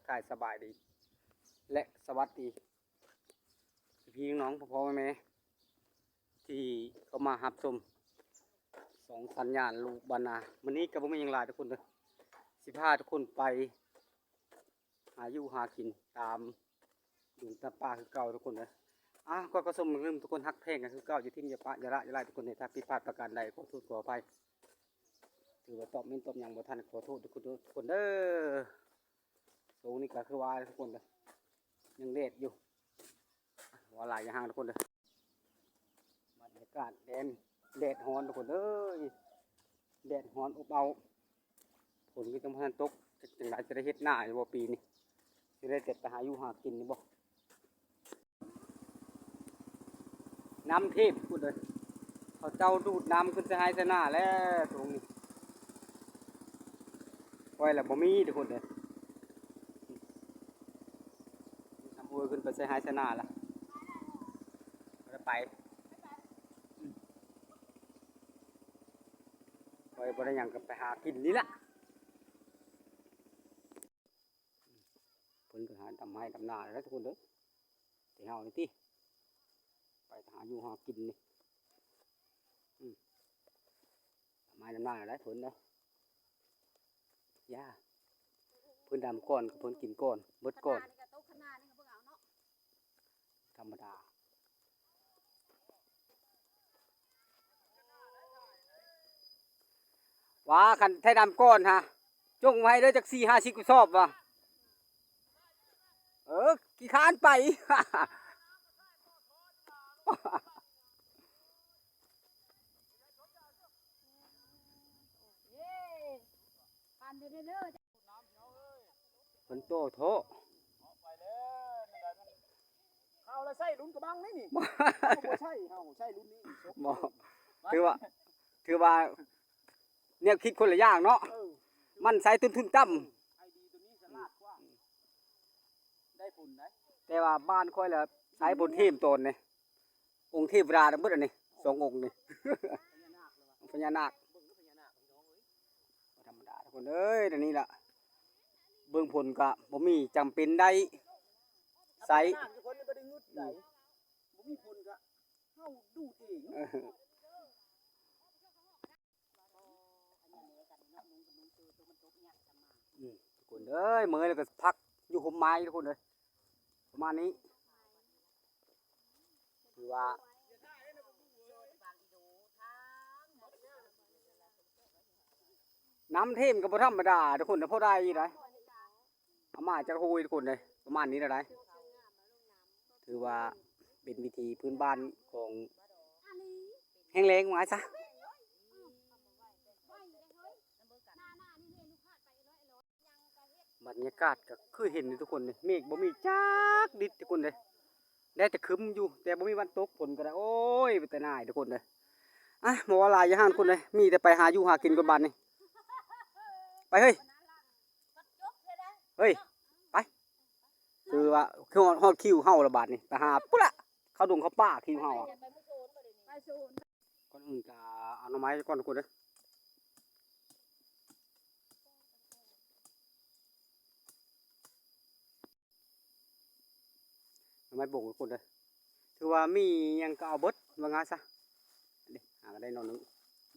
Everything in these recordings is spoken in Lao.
ທາຍສະບາຍດີ ແລະ ສະຫວັດດີ ພີ່ນ້ອງພໍ່ໆແມ່ໆ ທີ່ເຂົ້າມາຮັບຊົມຊ່ອງສັນຍານລູກບ້ານນາ. ມື້ນີ້ກໍບໍ່ມີຫຍັງຫຼາຍທຸກຄົນເດີ ຊິພາທຸກຄົນໄປຫາຢູ່ຫາກິນຕາມດົງຕາມປ່າຄືເກົ່າທຸກຄົນເດີ. ອ່າ ກໍຂໍຊົມຢ່າລືມທຸກຄົນຮັກແພງກັນຄືເກົ່າ ຢ່າຖິ້ມຢ່າປະ ຢ່າລະຢ່າລາຍທຸກຄົນເດີ. ຖ້າຜິດພາດປະການໃດ ຂໍໂທດຂໍອະໄພ ຖືວ່າຕອບເມັນຕອບຫຍັງບໍ່ທັນ ຂໍໂທດທຸກຄົນເດີ. ຊ່ວງນີ້ກໍຄືວ່າທຸກຄົນເດີ ຍັງແດດຢູ່ ວ່າຫຼາຍຢ່າຫ່າງທຸກຄົນເດີ. ບັນຍາກາດແດນ ແດດຮ້ອນທຸກຄົນເອີຍ ແດດຮ້ອນອົບເອົາ ຝົນກໍຍັງບໍ່ທັນຕົກ ຈັກຈັ່ງໃດ ຊິໄດ້ເຮັດນາຢູ່ບໍ່ປີນີ້ ຊິໄດ້ແຕ່ໄປຫາຢູ່ຫາກິນນີ້ບໍ່. ນ້ຳເທບພຸ້ນເດີ ເຂົາເຈົ້າດູດນ້ຳຂຶ້ນໃສ່ໄຮ່ໃສ່ນາແລ້ວ ຊ່ວງນີ້ ໄວ້ລະບໍ່ມີທຸກຄົນເດີ ນ້ຳຫ້ວຍຂຶ້ນໄປໃສ່ໄຮ່ໃສ່ນາລະ ບໍ່ໄດ້ໄປ ໄວ້ບໍ່ໄດ້ຫຍັງກໍໄປຫາກິນນີ້ລະ. ເພິ່ນກໍຫາດຳໄຮ່ດຳນາແລ້ວທຸກຄົນເດີ ແຕ່ເຮົານີ້ຕິ ໄປຫາຢູ່ຫາກິນນີ້ ອືມ ດຳໄຮ່ດຳນາແລ້ວເພິ່ນເດີ ຢ່າ ເພິ່ນດຳກ່ອນ ເພິ່ນກິນກ່ອນ ເບິດກ່ອນ ທຳມະດາ ວ່າຄັນໄທດຳກ່ອນຫາ ຈົ່ງໄວ້ເດີ ຈັກສີ່ຫ້າສິບກະສອບວ່າ ເອີ ຂີ້ຄ້ານໄປ ເພິ່ນໂຕໂທ ເຮົາລະໃຊ້ລຸ້ນກະບັງນີ້ນີ້ ເຮົາບໍ່ໃຊ້ ເຮົາໃຊ້ລຸ້ນນີ້ ບໍ່ ຖືວ່າ ຖືວ່າແນວຄິດຄົນລະຢ່າງເນາະ ເອີ ມັນໃຊ້ຕົ້ນທຶນຕ່ຳ ໄອດີໂຕນີ້ສະຫຼາດກວ່າ ໄດ້ຜົນໄດ໋ ແຕ່ວ່າບ້ານຂ້ອຍລະໃຊ້ຜົນທີມໂຕນນີ້ ອົງເທວະດາທັງເບິດອັນນີ້ ສອງອົງນີ້ ພະຍານາກ ບໍ່ທຳມະດາທຸກຄົນເອີຍ ດຽວນີ້ລະ ເບິ່ງຜົນກະບໍ່ມີ ຈຳເປັນໄດ້ໃຊ້ ບໍ່ມີຜົນກະເຮົາດູດເອງ ອືມ ທຸກຄົນເອີຍ ເມື່ອຍແລ້ວກໍພັກຢູ່ຮົ່ມໄມ້ທຸກຄົນເອີຍ ປະມານນີ້ ຖືວ່າ ນ້ຳເທມກໍບໍ່ທຳມະດາທຸກຄົນ ພໍໄດ້ຢູ່ໄດ໋ ເອົາມາຈາກຫ້ວຍທຸກຄົນເອີຍ ປະມານນີ້ລະໄດ໋ ຖືວ່າເປັນວິຖີພື້ນບ້ານຂອງແຫ້ງແລ້ງວ່າຊັ້ນຊະ. ບັນຍາກາດກໍຄືເຫັນນີ້ທຸກຄົນນີ້ ເມກບໍ່ມີຈັກດິດທຸກຄົນເດ້ ໄດ້ແຕ່ຄຶ້ມຢູ່ ແຕ່ບໍ່ມີວັນຕົກ ຝົນກໍໄດ້ ໂອ້ຍ ເປັນຕາໜ່າຍທຸກຄົນເດ້. ອ່ະ ບໍ່ເວົ້າຫຼາຍຢ່າຫ່າງຄົນເດ້ ມີແຕ່ໄປຫາຢູ່ຫາກິນກ່ອນບາດນີ້ ໄປເຮີ້ຍ ເຮີ້ຍ ໄປ ຄືວ່າ ຄືຮອດ ຮອດຄິວເຮົາລະບາດນີ້ ໄປຫາພຸ້ນລະ ເຂົ້າດົງເຂົ້າປ່າຄິວເຮົາອະ. ກ່ອນອື່ນກະເອົາໜໍ່ໄມ້ກ່ອນທຸກຄົນເດີ ໜໍ່ໄມ້ບົງທຸກຄົນເດີ ຖືວ່າມີຫຍັງກໍເອົາເບິດວ່າງ່າຍຊະ ນີ້ຫາກໍໄດ້ໜໍ່ໜຶ່ງ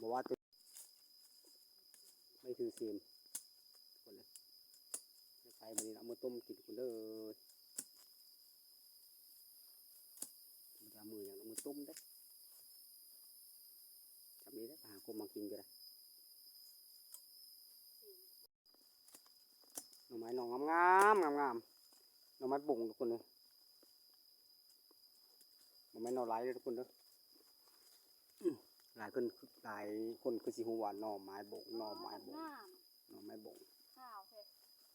ບໍ່ວ່າໂຕ ໄປຖືເສມ ທຸກຄົນເດີ ໄປບັດນີ້ເອົາມາຕົ້ມກິນທຸກຄົນເດີ. ບໍ່ໄດ້ເອົາມືຫຍັງ ເອົາມືຕົ້ມເດ້ ຈຳນີ້ແຫຼະ ໄປຫາກົບມາກິນກໍໄດ້ ໜໍ່ໄມ້ໜໍ່ງາມໆ ງາມໆ ໜໍ່ໄມ້ບົງທຸກຄົນເອີຍ ໜໍ່ໄມ້ໜໍ່ໄຫຼເດີທຸກຄົນເດີ. ຫຼາຍຄົນ ຫຼາຍຄົນຄືຊິຮູ້ວ່າໜໍ່ໄມ້ບົງ ໜໍ່ໄມ້ບົງ ໜໍ່ໄມ້ບົງ ຂາວແທ້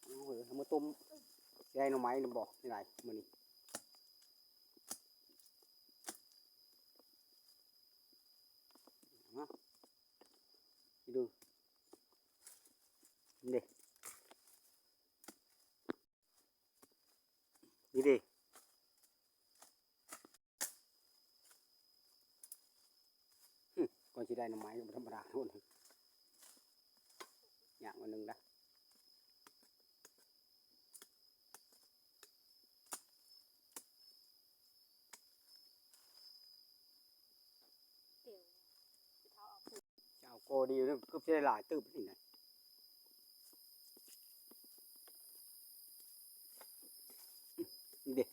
ເອົາເອົາມາຕົ້ມ ຊິໄດ້ໜໍ່ໄມ້ນຳບໍ່ ນີ້ຫຼາຍມື້ນີ້ ມາ ນີ້ເດ້ ນີ້ເດ້ ນີ້ເດ້ ຫຶ ກ່ອນຊິໄດ້ໜໍ່ໄມ້ບໍ່ທຳມະດາ ໂອ້ຍ ຍາກໜ້ອຍໜຶ່ງນະ. ກໍດີຢູ່ ເກືອບຊິໄດ້ຫຼາຍເຕີບນີ້ນະ. ນີ້ເດ້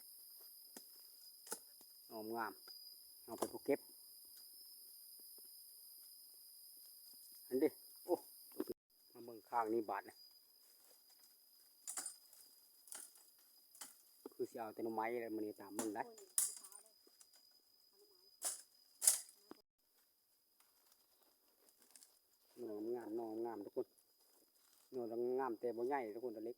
ງາມໆ ເຮົາເປັນຜູ້ເກັບ ຫັ້ນເດ້. ໂອ້ ມາເບິ່ງຂ້າງນີ້ບາດນີ້ ຄືຊິເອົາແຕ່ໜໍ່ໄມ້ແລ້ວມື້ນີ້ ຕາມເບິ່ງໄດ໋. ໜໍ່ງາມໆ ໜໍ່ງາມໆ ທຸກຄົນ ໜໍ່ງາມ ແຕ່ບໍ່ໃຫຍ່ ທຸກຄົນ ດອກເລັກ.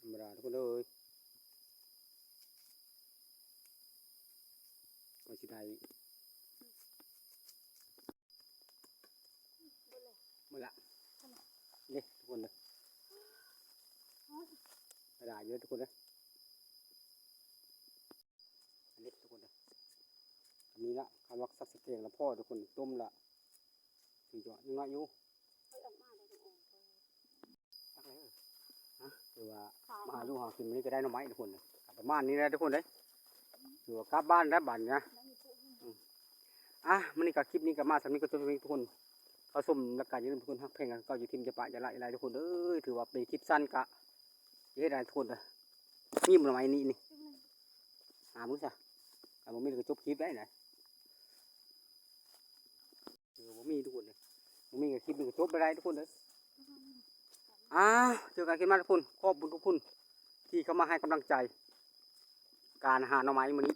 ທຳມະດາ ທຸກຄົນເອີຍ ວ່າຊິໄດ້ ໝົດລະ ເດ້ ທຸກຄົນເດີ ໄດ້ຫຼາຍຢູ່ ທຸກຄົນເດີ. ອັນນີ້ ທຸກຄົນເດີ ມີລະ ຄຳວ່າສັກສະແກງລະພໍ ທຸກຄົນ ຕົ້ມລະ ຖືວ່າຍັງນ້ອຍຢູ່. ຖືວ່າມາຫາຢູ່ຫາກິນມື້ນີ້ກໍໄດ້ໜໍ່ໄມ້ ທຸກຄົນເດີ ປະມານນີ້ແຫຼະ ທຸກຄົນເດີ ຖືວ່າກັບບ້ານແລ້ວບາດນີ້ນະ. ອືມ ອ່ະ ມື້ນີ້ກໍ ຄລິບນີ້ກໍມາສ່ຳນີ້ ກໍຈົບສ່ຳນີ້ ທຸກຄົນ ເຂົ້າຊົມ ແລ້ວກໍຢ່າລືມ ທຸກຄົນ ຮັກແພງກັນ ເກົ່າ ຢ່າຖິ້ມ ຢ່າປະ ຢ່າລະຫຼາຍ ທຸກຄົນເອີຍ. ຖືວ່າເປັນຄລິບສັ້ນ ກະເຮັດໃຫ້ ທຸກຄົນເດີ ມີບໍ່ໜໍ່ໄມ້ນີ້ ນີ້ ຫາເບິ່ງຊະ ຄັນບໍ່ມີກໍຈົບຄລິບໄດ້ນະ. ເອີ ບໍ່ມີ ທຸກຄົນເດີ ບໍ່ມີກໍຄລິບນີ້ກໍຈົບໄດ້ ທຸກຄົນເດີ. ອ່າ ເຈີກັນຄລິບໜ້າ ທຸກຄົນ ຂອບຄຸນທຸກຄົນທີ່ເຂົ້າມາໃຫ້ກຳລັງໃຈການຫາໜໍ່ໄມ້ມື້ນີ້.